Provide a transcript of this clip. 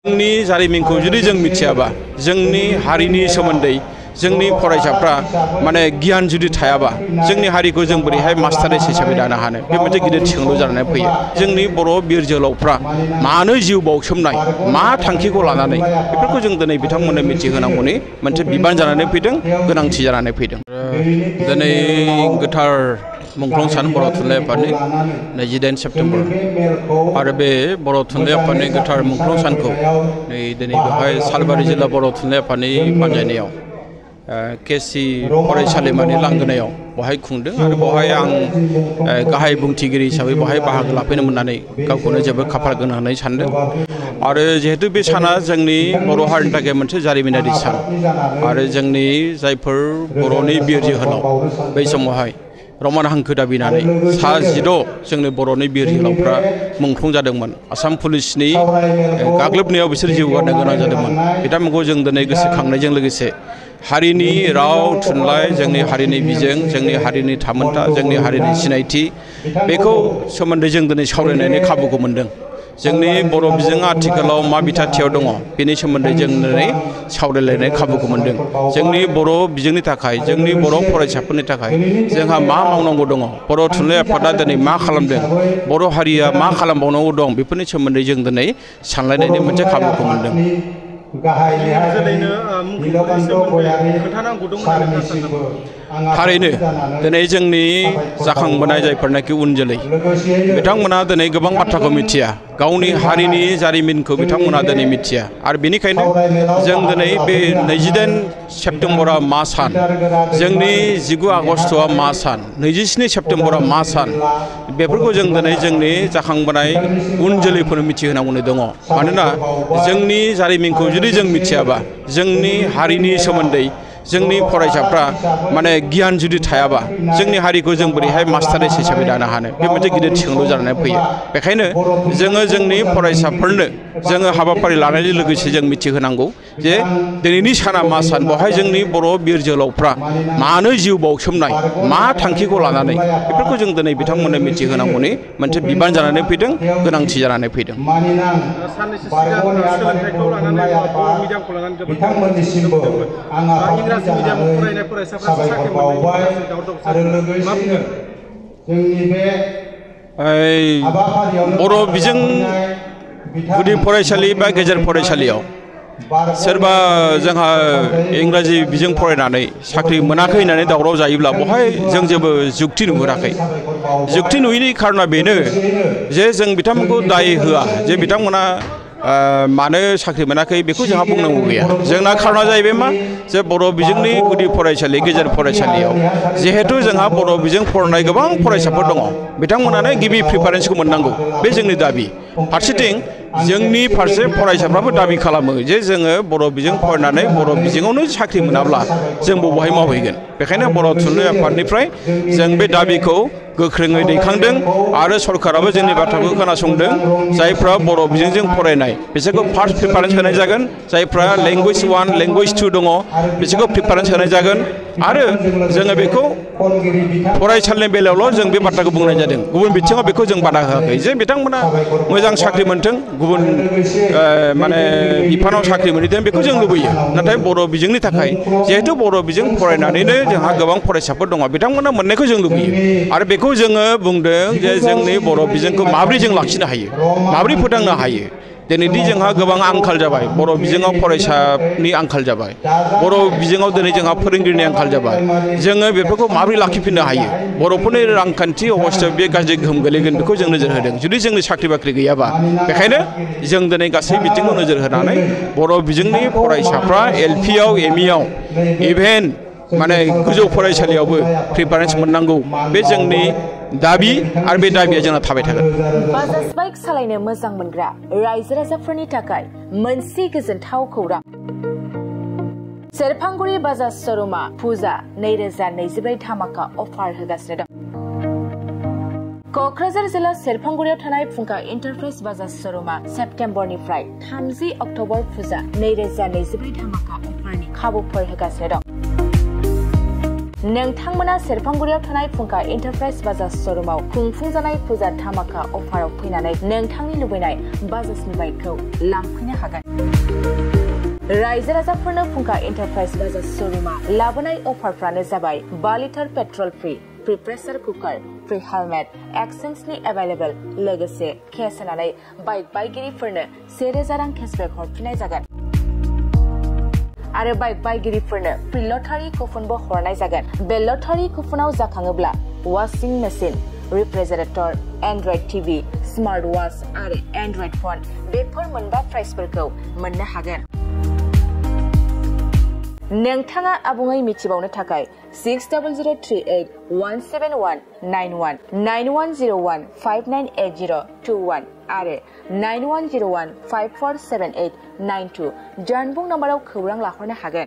जोंनि जारिमिनखौ जुदि जों मिथियाबा जोंनि हारिनि सोमोन्दै जोंनि फरायसाफ्रा माने गियान जुदि थायाबा जोंनि हारिखौ जों बोरैहाय मास्टारेस हिसाबै दानो हानो बे मोनसे गिदिर सोंलु जानानै फैयो। जोंनि बर' बिर जोहोलावफ्रा मानो जिउ बाउसोमनाय मा थांखिखौ लानानै बेफोरखौ जों दिनै बिथांमोननो मिथिहोनांगौनि मोनसे बिबान जानानै फैदों, गोनांथि जानानै फैदों। दिनै गोथार मुंख्लं सान बर' थुनलाइ आफादनि 28 सेप्तेम्बर आरो बे बर' थुनलाइ आफादनि गोथार मुंख्लं सानखौ दिनै बेवहाय सालबारि जिल्ला बर' थुनलाइ आफादनि बानजायनायाव केसि फरायसालिमानि लांगोनायाव बहाय खुंदों आरो बहाय आं गाहाय बुंथिगिरि हिसाबै बहाय बाहागो लाफैनो मोननानै गावखौनो जोबोद खाफाल गोनां होननानै सानदों। आरो जिहेतु बे साना जोंनि बर' हारिनि थाखाय मोनसे जारिमिनारि सान आरो जोंनि जायफोर बर'नि बिर जोहोलाव बै समावहाय रमान हांखो दाबिनानै 16 जोंनि बर'नि बिर जोहोलावफ्रा मुंख्लं जादोंमोन। आसाम पुलिसनि गाग्लोबनायाव बिसोर जिउ गारनो गोनां जादोंमोन। बिथांमोनखौ जों दिनै गोसोखांनायजों लोगोसे हारिनि राव थुनलाइ, जोंनि हारिनि बिजों, जोंनि हारिनि थामोनथा, जोंनि हारिनि सिनायथि बेखौ सोमोन्दै जों दिनै सावरायनायनि खाबुखौ मोनदों। जोंनि बर' बिजोङा आथिखालाव मा बिथाथियाव दङ बेनि सोमोन्दै जों दिनै सावरायलायनाय खाबुखौ मोनदों। जोंनि बर' बिजोंनि थाखाय, जोंनि बर' फरायसाफोरनि थाखाय जोंहा मा मावनांगौ दङ, बर' थुनलाइ आफादा दिनै मा खालामदों, बर' हारिया मा खालामबावनांगौ दं बेफोरनि सोमोन्दै जों दिनै सानलायनायनि मोनसे खाबुखौ मोनदों। थारैनो दिनै जोंनि जाखांबोनाय जायफोरनाखि उन जोलै बिथांमोना दिनै गोबां बाथ्राखौ मिथिया, गावनि हारिनि जारिमिनखौ बिथांमोना दिनै मिथिया आरो बेनिखायनो जों दिनै बे 28 सेप्तेम्बरा मा सान, जोंनि 19 आगस्ट'आ मा सान, 27 सेप्तेम्बरा मा सान बेफोरखौ जों दिनै जोंनि जाखांबोनाय उन जोलैफोरनो मिथिहोनांगौनि दङ। मानोना जोंनि जारिमिनखौ जुदि जों मिथियाबा जोंनि हारिनि सोमोन्दै जोंनि फरायसाफ्रा माने गियान जुदि थायाबा जोंनि हारिखौ जों बोरैहाय मास्टारेस हिसाबै दानो हानो बे मोनसे गिदिर सोंलु जानानै फैयो। बेखायनो जोङो जोंनि फरायसाफोरनो जोङो हाबाफारि लानायजों लोगोसे जों मिथिहोनांगौ जे दिनैनि साना मा सान, बेवहाय जोंनि बर' बिर जोहोलावफ्रा मानो जिउ बाउसोमनाय मा थांखिखौ लानानै बेफोरखौ जों दिनै बिथांमोननो मिथिहोनांगौनि मोनसे बिबान जानानै फैदों, गोनांथि जानानै फैदों। सोलोंथाइखौ लानानै बर' मिडियामखौ लानानै जोबोद इंराजि मिडियामाव फरायनाय फरायसाफ्रा साख्रि मोननायनि दावराव दावसि मा बुंगोन? बर' बिजों गुदि फरायसालि बा गेजेर फरायसालियाव सोरबा जोंहा इंराजि बिजों फरायनानै साख्रि मोनाखै होननानै दावराव जायोब्ला बहाय जों जेबो जुक्ति नुहुराखै। जुक्ति नुयैनि खारना बेनो जे जों बिथांमोनखौ दाय होआ जे बिथांमोना मानो साख्रि मोनाखै बेखौ जोंहा बुंनांगौ गैया। जोंना खारना जाहैबाय मा, जे बर' बिजोंनि गुदि फरायसालि गेजेर फरायसालियाव जिहेथु जोंहा बर' बिजों फरायनाय गोबां फरायसाफोर दङ, बिथांमोनानो गिबि प्रिफारेन्सखौ मोननांगौ बे जोंनि दाबि। फारसेथिं जोंनि फारसे फरायसाफ्राबो दाबि खालामो जे जोङो बर' बिजों फरायनानै बर' बिजोङावनो साख्रि मोनाब्ला जों बबेहाय मावहैगोन। बेखायनो बर' थुनलाइ आफादनिफ्राय जों बे दाबिखौ गोख्रोङै दैखांदों आरो सरकाराबो जोंनि बाथ्राखौ खोनासंदों। जायफ्रा बर' बिजोंजों फरायनाय बिसोरखौ फार्स्ट प्रिफारेन्स होनाय जागोन, जायफ्रा लेंगुवेज 1 लेंगुवेज 2 दङ बिसोरखौ प्रिफारेन्स होनाय जागोन आरो जोङो बेखौ फरायसालिनि बेलायावल' जों बे बाथ्राखौ बुंनाय जादों, गुबुन बिथिङाव बेखौ जों बादा होआखै। जे बिथांमोना मोजां साख्रि मोनथों, गुबुन माने बिफानाव साख्रि मोनहैथों बेखौ जों लुबैयो। नाथाय बर' बिजोंनि थाखाय जिहेथु बर' बिजों फरायनानैनो जोंहा गोबां फरायसाफोर दङ, बिथांमोना मोननायखौ जों लुबैयो आरो बेखौ जोङो बुंदों जे जोंनि बर' बिजोंखौ माबोरै जों लाखिनो हायो, माबोरै फोथांनो हायो। दिनैदि जोंहा गोबां आंखाल जाबाय, बर' बिजोङाव फरायसानि आंखाल जाबाय, बर' बिजोङाव दिनै जोंहा फोरोंगिरिनि आंखाल जाबाय, जोङो बेफोरखौ माबोरै लाखिफिननो हायो, बर'फोरनि रांखान्थि अबस्थायाव बे गाज्रि गोहोम गोलैगोन बेखौ जों नोजोर होदों जुदि जोंनि साख्रि बाख्रि गैयाबा। बेखायनो जों दिनै गासै बिथिंखौ नोजोर होनानै बर' बिजोंनि फरायसाफ्रा LP आव ME आव इभेन माने गोजौ फरायसालियावबो प्रिफारेन्स मोननांगौ बे जोंनि दाबि आरो बे दाबिया जोंना थाबाय थागोन। बाजाज बाइक सालायनो मोजां मोनग्रा रायजो राजाफोरनि थाखाय मोनसे गोजोनथाव खौरां। सेरफांगुरि बाजाज श'रुमा फुजा 2024 धामाका अफार होगासिनो दं। क'क्राझार जिल्ला सेरफांगुरियाव थानाय फुंखा एन्टारप्राइज बाजाज श'रुमा सेप्तेम्बरनिफ्राय 30 अक्ट'बर फुजा 2024 धामाका अफारनि खाबुफोर होगासिनो दं। नोंथांमोना सेरफांगुरियाव थानाय फुंखा एन्टारप्राइज बाजाज श'रुमाव खुंफुंजानाय फुजा धामाका अफाराव फैनानै नोंथांनि लुबैनाय बाजाजनि बाइकखौ लांफैनो हागोन। रायजो राजाफोरनो फुंखा एन्टारप्राइज बाजाज श'रुमा लाबोनाय अफारफ्रानो जाबाय 2 litre petrol free pressure cooker free helmet एक्सचेन्जनि एभेलेबल लोगोसे केस होनानै बाइक बायगिरिफोरनो 1000 रां केसबेक हरफिननाय जागोन आरो बाइक बायगिरिफोरनो फ्रि लटारि कुपनबो हरनाय जागोन। बे लटारि कुपनाव जाखाङोब्ला washing machine refrigerator Android TV smart watch आरो एन्ड्रइड फन बेफोर मोनबा प्राइजफोरखौ मोननो हागोन। नोंथाङा आबुङै मिथिबावनो थाखाय 6003817191 9101598021 आरो 9101547892 जानबुं नाम्बाराव खौरां लाहरनो हागोन।